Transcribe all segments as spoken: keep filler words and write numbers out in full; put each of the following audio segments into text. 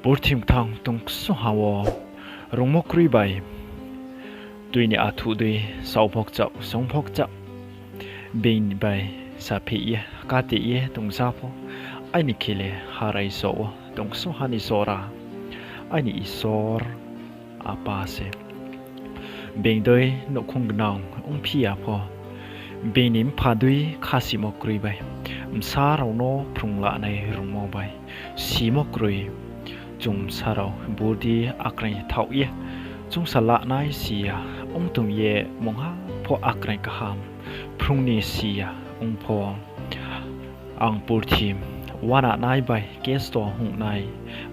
Purthim kthang tong ksuha wo rungmo kroi bai tui ni athuh dei saoh pho kchaoh, song pho kchaoh, being bai sapheh ye, kate ye tongja pho, aini khe le ha raijo wo tong ksuha ni jora, aini Isor Apa se. Being dei nouhkhong gnang ongphi ya pho, being ni mpha dei khasimo kroi bai, bsa rao no phrung lanai rungmo bai, simo kroi, chung bsa rao burdi akraing thaoh ye, chungsa lanai si ya ong tong ye, mungha pho akraing kaham phrung ni si ya ong pho, ang purthim uananai bai kesto hungnai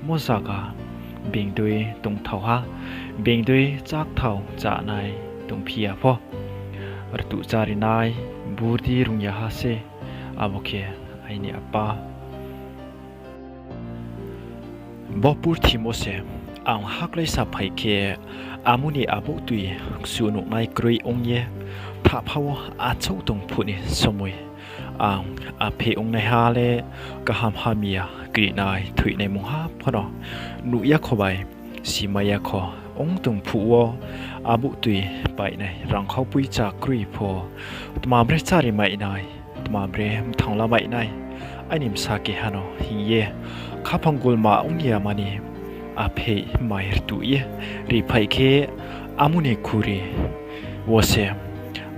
mo zaga being dei tongthao ha, being dei chakthao chánai tongphi ya pho, rtuh chárinai burdi rung ya ha se, abo khe aini Apa. Bo purthimo se ang hakláisa phai khe, amo ni abouh tui kchu nuhnai kroi ong ye, thahpha wo achouh tong phuh ni somoi, ang apheih ongnaiha le kaham hamya, krinai, thoinai mungha pho no nuh ya kho bai, simai ya kho ong tong phuh wo, abouh tui painai rangkhau poicha kroi pho, tma bre chári mai nai, tma bre mthangla mai nai, aini bsa keha no hing ye, khaphang gulma ong ya mani, apheih mai rtuh ye riphai khe, amo ni khuri wo se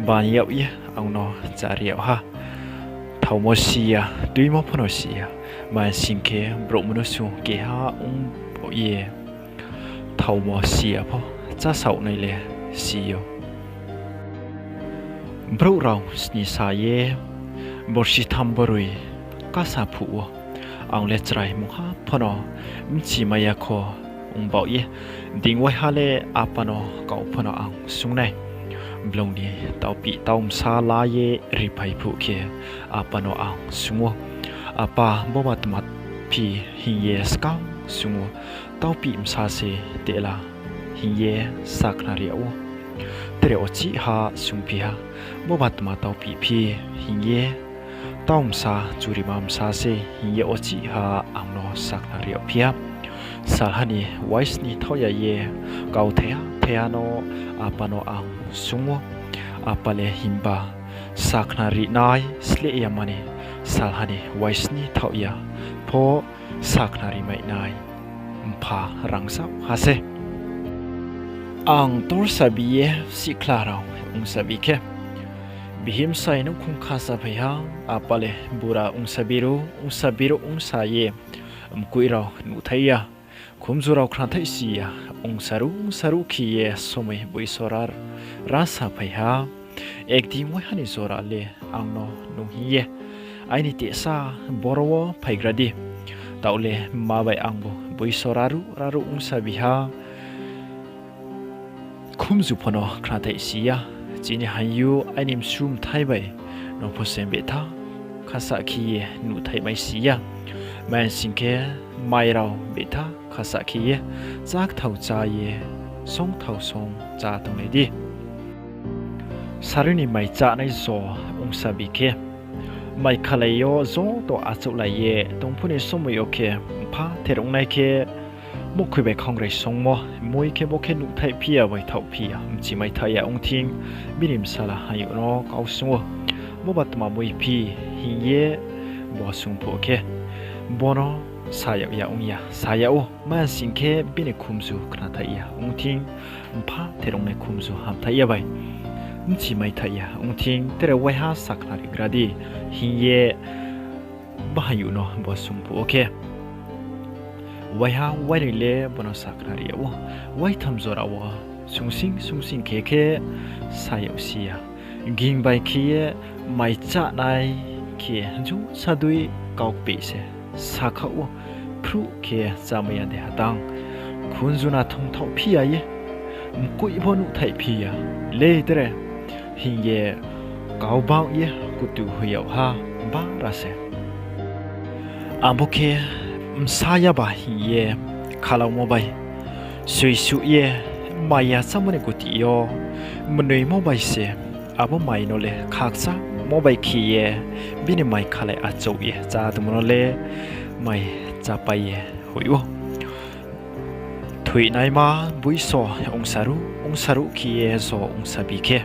ban yag ye ang no chári yag ha. Thaomo si ya, tuimo pho no si ya, mansing khe brouh mnusu keha ong ye, thaomo si ya pho chásaohnai le si ou. Brouh rao sni sa ye, borsi tham boroi kasa phuh wo, ang le chrai mungha pho no bchimai ya kho ong baoh ye, ding waiha le Apa no kau pho no ang sung nai. Blong ni taupih tau bsa la ye riphai phuh khe, Apa no ang sung ou, Apa, boba tma phi? hing ye skang sung ou. Taupih bsa se tehla, hing ye sakhnari yag ou. Tre ochih ha sungphi ha, boba tma taupih phi? hing ye, tau bsa, churima bsa se, hing ye ochih ha ang no sakhnari yagphi ha. Salha ni waisni thaoh ya ye, kau thaiha thaiha no Apa no ang sung ou. Apa le himba sakhnari nai sleh ya mani, salha ni waisni thaoh ya pho sakhnari mai nai mpha rangzag ha se. Ang tor sabi ye sihkhla rao ongsabi khe, bihih bsai nouhkhong khasa phai ha, apa le bura ongsabi ru, ongsabi ru ongsa ye, mkoih rao nuhthaih ya, khumju rao khnathaih si ya, ongsaruh ongsaruh khe ye somoi boiso ra, rasa phai ha. Ekdin waiha ni jora le ang no nung hing ye, aini tehsa boro wo phaigra di. Taoh le mma bai angbu boiso raruh raruh ongsabi ha. Khumju pho no khnathaih si ya, chini haing yo aini msu mthai bai no pho se behtha khasa khe ye nuhthaih mai si ya. Mansing khe mai rao behtha khasa khe ye, chákthao chá ye, songthao song chá tonglai di. Sarui ni mai chánai jo ongsabi khe, mai khalai yo joto achouhlai ye tong phuh ni somoi yo khe, mpha ther ongnai khe, muhkhoi bai khongrai songmo, moi khe bo khe nuhthaihphi ya bai thaohphi ya, bchimaithaih ya ong thing, bini bsala haing yo no kau sung ou, boba tma moi phi? hing ye bo sung phuh khe, bo no sa yag ya ong ya, sa yag ou, mansing khe bini khumju khnathaih ya ong thing, mpha ther ongnai khumju hamthaih ya bai bchimaithaih ya ong thing, tre waiha sakhnarigra di, hing ye bahaing yo no bo sung phuh wo khe, waiha wainoi le bo no sakhnari yag ou, waitham jora wo sungsing sungsing khe khe sa yag si ya. Ging bai khe ye mai chánai khe jusa dei kau kpeh se sakhaoh ou, phruh khe chámai ya de hatang, khunju na thongthaohphi ya ye, mkoih pho nuhthaihphi ya, lei tre, hing ye kau bang ye kutu hoih yag ha, bara se. Abo khe bsa yaba hing ye khalaomo bai soisuh ye, mai ya chámo ni kuti yo mnoimo bai se, abo mai no le khakchangmo bai khe ye, bini mai khalai achouh ye chá tongmo no le mai chápai ye hoih ou. Thoinaima boiso ongsaruh ongsaruh khe ye so ongsabi khe,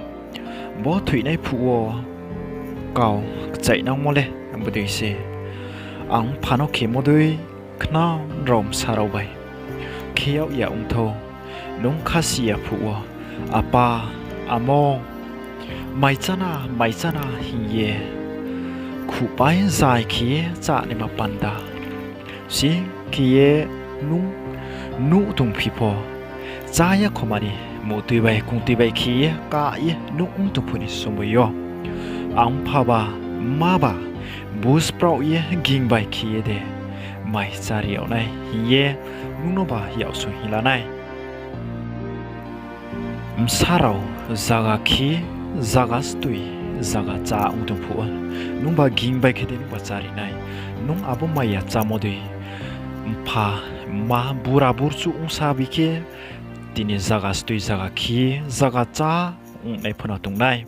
bo thoinai phuh wo kau kchaihnangmo le bodei se, ang mpha no khemo dei khna rao bsa rao bai khe yag ya ong thou. Nung khasi ya phuh wo, Apa, amo, mai chána, mai chána hing ye khuhpai zai khe ye chánaima panda sing khe ye nung nuh tongphi pho, chá ya khoma ni muhtui bai kongtui bai khe ye ka ye nuh ong tong phuh ni somoi yo, ang mpha ba, mma ba, buspraoh ye ging bai khe ye de mai chári yag nai hing ye nung no ba yak song hing la nai. Bsa rao zaga khe, zaga stui, zaga chá ong tong phuh, nungba ging bai khe de nungba chári nai? Nung abo maya chámo dei mpha, mma, bura burchuh ongsa bi khe, tini zaga stui, zaga khe, zaga chá ongnai phano tong nai.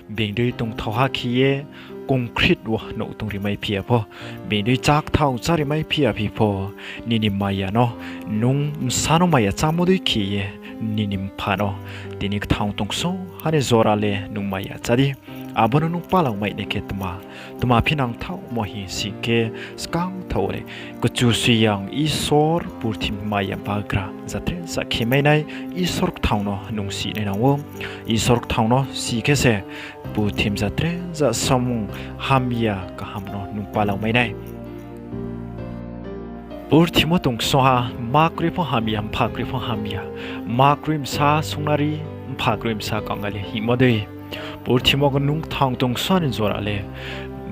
Being dei tongthao ha khe ye concrete wo nouh tong rimai phi ya pho, being dei chakthao chári mai phi ya phi pho, nini maya no, nung bsa no maya chámo dei khe ye, nini mpha no tini kthang tongso ha ni jora le nung maya chá di. Abo no nung palangmai nai khe tma, tma phi nangthaohmo hing sing khe, skangthaoh le Kchusoyang Isor, purthimbi maya bagra, jatresa khe mai nai Isor kthang no nung si nai nang ou. Isor kthang no si khe se purthimbi jatresa samung hamya kaham no nung palangmai nai. Purthimbi wo tong ksongha, mma kroi pho hamya, mpha kroi pho hamya, mma kroi bsa sungnari, mpha kroi bsa kangali hingmo dei. Purthimbi wo nung kthang tongso ha ni jora le,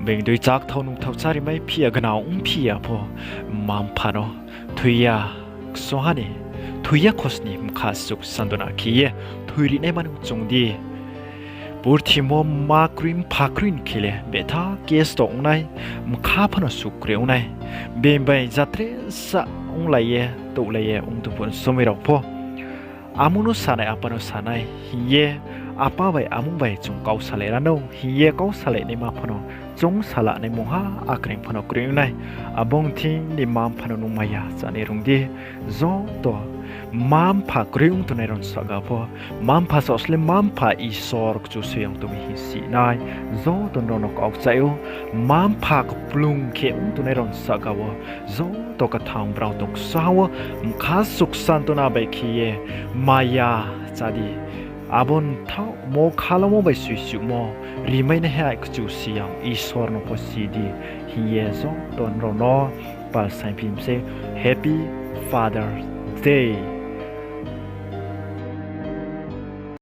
being dei chakthao nungthao chári mai phi ya, gnang ongphi ya pho, mma mpha no thoi ya ksongha ni, thoi ya khosni bkha suh santona khe ye thoi ri naima nung choung di. Purthimbi wo mma kroi mpha kroi ni khe le betha kesto ong nai, bkha phano suh kre ong nai. Being bai jatresa onglai ye, touhlai ye ong tong phuh ni somoi rao pho, amung no sa nai, apa no sa nai hing ye, apa bai amung bai chung kau salai ra nou hing ye kau salai naima phano, chung sala nai mungha akreing phano kroi ong nai. Abo ong thing ni mma mpha no nung maya chá ni rung di. Joto mma mpha kroi ong tongnai rao ni sahka pho, mma mpha saohsle mma mpha Isor Kchusoyang tong mi hing si nai. Joto nrao no kau kchai ou, mma mpha kplung khe ong tongnai rao ni sahka wo, joto kthang brao tong ksa wo, bkha suh santona bai khe ye maya chá di. Abo nthaohmo khalamo bai suichuhmo rimai nai hai Kchusoyang Isor no pho si di hing ye joto nrao no pal saingphi mi se. Happy Father's Day.